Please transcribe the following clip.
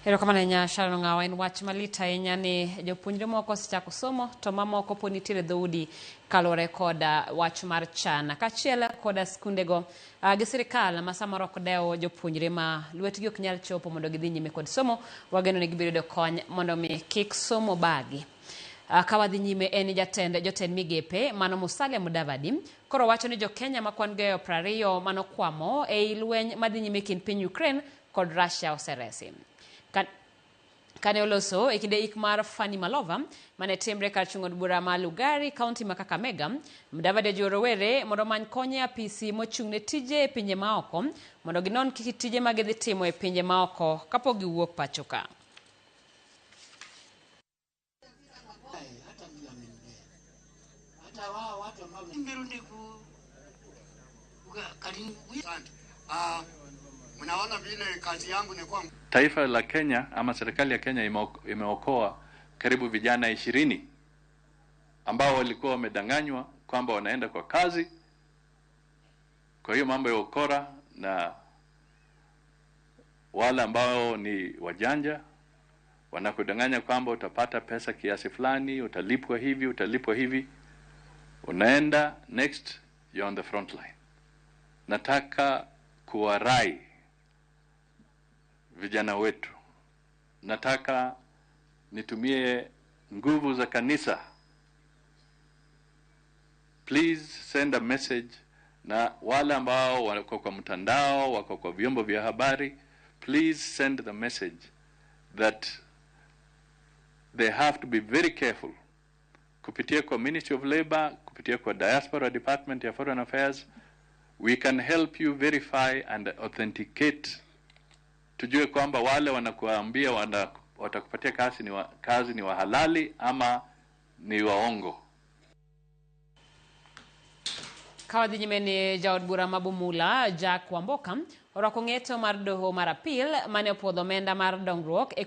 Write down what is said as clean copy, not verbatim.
Erokamano ahinya Sharon Ong'awa, en wach malit ahinya ni jopuonjre moko osechako somo to mamoko pod nitiere dhoudi kaluwore koda wach mar chan kaachiel koda skundego gi sirikal ma samoro ok dew jopuonjre ma lwetgi ok nyal chopo mondo gidhi nyime kod somo. Wageno ni gibiro yudo kony mondo mi kik somo bagi. Ka wadhi nyime en ni jatend jotend migepe mano Musalia Mudavadi koro wacho ni jo-Kenya ma kwan gi 20 manokwamo ei lweny madhi nyime kind piny Ukraine kod Russia oseresi. Kane oloso e kinde ik mar Fanny Malova mane timre kar chung' od bura ma Lugari, kaunti ma Kakamega, Mudavadi ojiwo rowere mondo omany kony e apisi mochung' ne tije e pinje maoko mondo ginon kit tije ma gidhi timo e pinje maoko kapok giwuok pacho ka. Taifa la Kenya ama serikali ya Kenya imeokoa karibu vijana 20 ambao walikuwa wamedanganywa kwamba wanaenda kwa kazi. Kwa hiyo mambo ya ukora na wale ambao ni wajanja wanakudanganya kwamba utapata pesa kiasi fulani, utalipwa hivi, utalipwa hivi. Unaenda next, you're on the front line. Nataka kuwarai vijana wetu, nataka nitumie nguvu za kanisa. Please send a message na wale ambao wako kwa mtandao, wako kwa vyombo vya habari, please send the message that they have to be very careful. Kupitia kwa Ministry of Labor, kupitia kwa Diaspora Department ya Foreign Affairs, we can help you verify and authenticate. Tujue kwamba wale wanakuambia watakupatia kazi ni wahalali ama ni waongo. Ka wadhi nyime ni jaod bura ma Bumula Jack Wamboka orwako ng'eto mar doho mar apil mane opuodho omenda mar dongruok e